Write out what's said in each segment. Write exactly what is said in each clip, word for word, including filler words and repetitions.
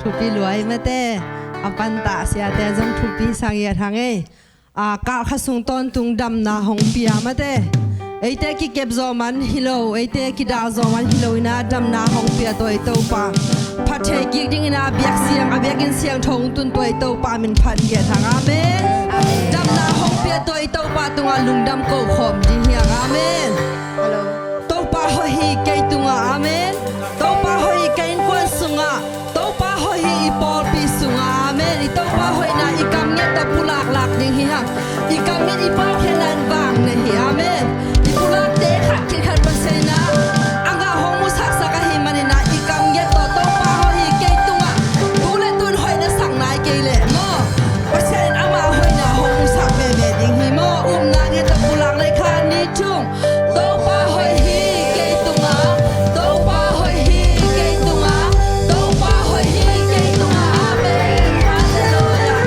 Thupi luai mate, a pantah siate zong thupi sang i a thang ei. A, kalkha sung tawntung damna hong pia mate. Eite kikep zaw man hi lo, eite kidal zaw man hi lo ina damna hong pia tawh i Topa phat thei kik ding ina biak siang, a biakinn siangtho hong tun tawh i Topa min phat i a thang. Amen. Damna hong pia tawh i Topa tungah lungdam ko khawm ding hi hang. Amen. Topa hoih hi kei tungah. Amen. Topa hoih hi ka innkuan sungah. Topa hoih hi i pawlpi sungah. Amen. I Topa hoihna i kam ngiat tawh pulak lak ding hi hang. I kam ngiat i pawlkhiatna in vang nei hi. Amen. I pulakte khat khit khat Pasian in a ngah hong musaksak ahih manin a i kam ngiat tawh Topa hoih hi kei tungah tu le tun hoih na sak nai kei leh maw, Pasian in ama hoihna hong musak veve ding hi maw. Upna ngiat tawh pulak lai khat, nih, thum. Topa hoih hi kei tungah. Topa hoih hi kei tungah. Topa hoih hi kei tungah. Amen. Halleluia.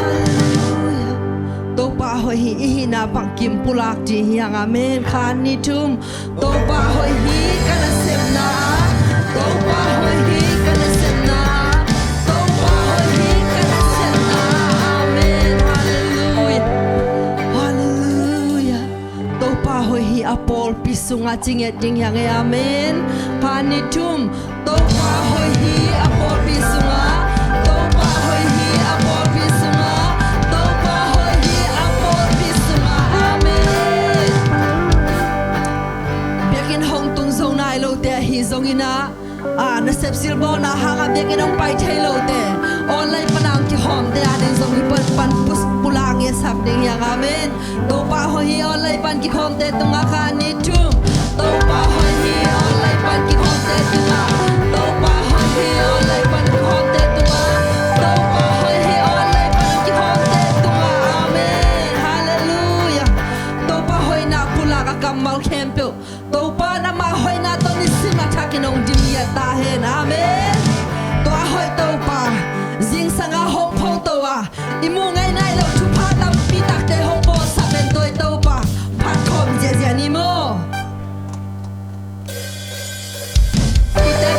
Halleluia. Topa hoih hi i hihna bangkim pulak ding hi hang. Amen. Khat, nih, thum. Topa hoih hi ka nasepna ah. Topa hoih hi ka nasepna ah. Topa hoih hi ka nasepna ah. Amen. Halleluia. Halleluia. Topa hoih hi a pawlpi sungah ci ngiat ding hi hang ei. Amen. Khat, nih, thum. Topa hoih hi a pawlpi sungah. Topa hoih hi a pawlpi sungah. Topa hoih hi a pawlpi sungah. Amen. Biakinn hong tung zo nai lote ahi zongin a, a, nasep silbawlna hangah biakinn hong pai thei lote, online pan a hong kikhawmte ading zong hih pan, pan pus-, pulak ngiatsak ding hi hang. Amen. Topa hoih hi online pan kikhawmte tungah, khat, nih, thum. Topa hoih hi online pan kikhawmte tungah. Topa hoih hi online pan kikhawmte tungah. Topa hoih hi online pan kikhawmte tungah. Amen. Halleluia. Topa hoihna pulak a kammal khempeuh Topa in ama hoihna tawh nisim a thakin hong dim ngiat ta hen. Amen. Tua hoih Topa, zingsang a hong photo a, i muh ngei nai lo thupha tampi takte hong bawlsak den tua i Topa phat khawm ziahziah ni maw. Kite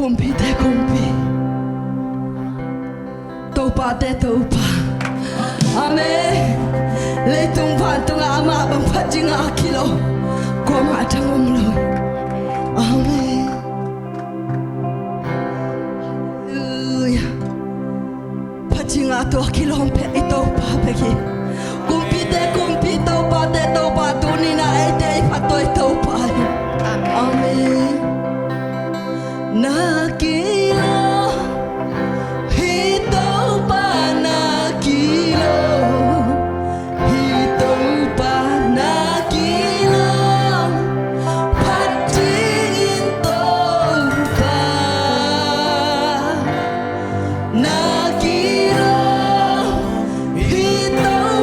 Kumpite kumpi, topate topa. Amen. Leitung vantungah amah bang phatzinga kilo, kuamah thang om lo. Amen. Halleluia. Phatzinga tua kilawm pek i Topa bek hi. Kumpite kumpi, topate topa, tuni-in ah eite i phat tua i Topa hi. Amen. Na kilawm, hi Topa na kilawm, hi Topa na kilawm, phat dingin Topa na kilawm, hi Topa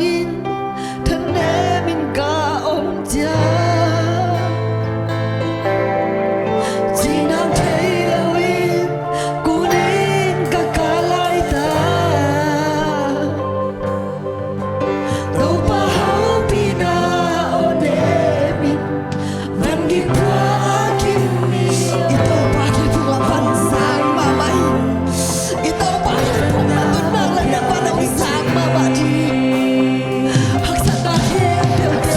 in thanem in ka om ciang, cinang thei loin kunin ka kah lai ta. Topa hopihna aw nemin van gik phuak kim ni. I Topa kiang phungah van sang mahmah hi. I Topa kiang phungah nunnak le na van hong sang mahmah ding hi. Haksatna khempeuh te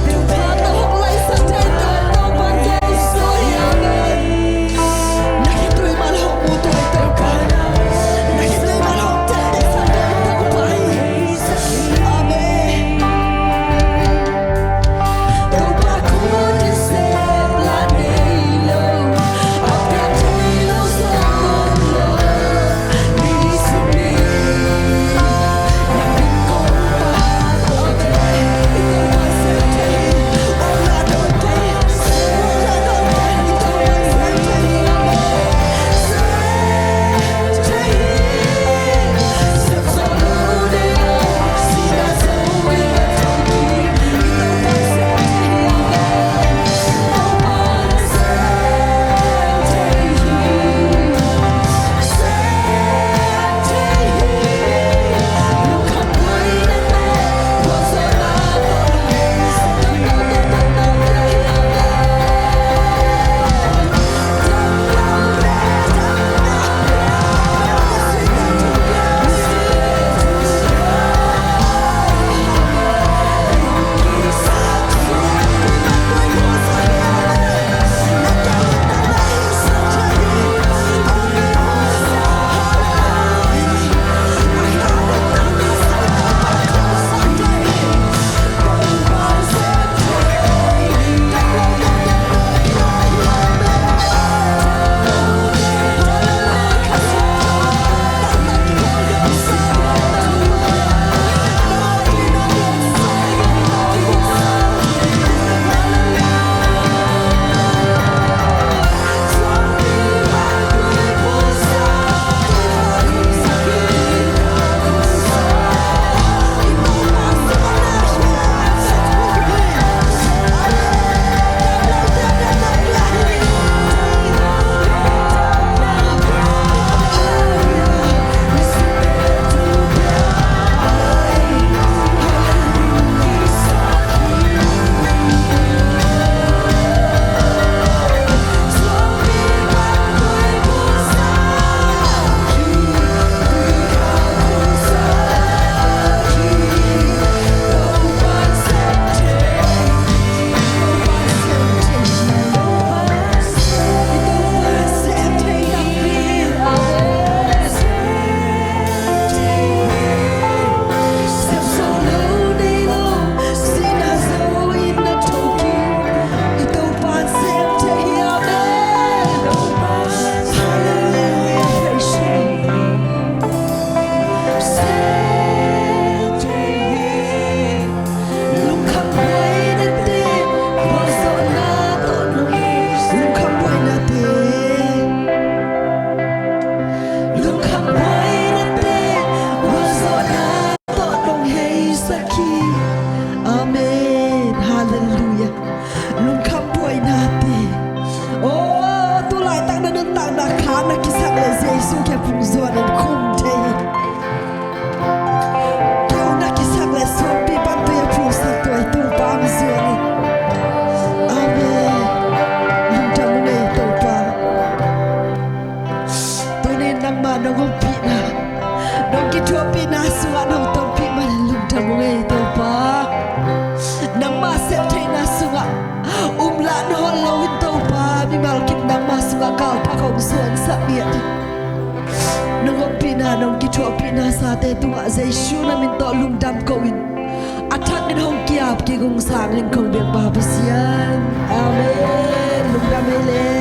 Topa tawh hong laisak thei Topa Jesu hi. Amen. Na khitui mal hong mutuai Topa. Na khitui mal hong teh teh sa Topa hi. Amen. Lungkham buaina te, khualzawhna tawh nong, lungkham buaina te, lungkham buaina te, khualzawhna tawh nong heisak hi. Amen. Halleluiah. Lungkham buaina te. Oh, tu laitak na nuntakna kha na kisak le Jesu kiang phung zuan in khum thei hi. Keu na kisak le suanpi pan tui a phulsak tuai Topa mi zuan hi. Amen. Lungdam ung ei Topa. Tuni-in nangmah nong ompihna, nong kithuahpihna sungah nong tonpih manin lungdam ung ei Topa. Nangmah septheihna sungah um lah nawn loin Topa, mimal kip nangmah sungah galthak hong suansak ngiat hi. Nong ompihna, nong kithuahpihna sate tungah Jesu na min tawh lungdam ko-in, a thakin hong ki-ap kik ung sangin kong biak Pasian. Amen. Lungdam ei le.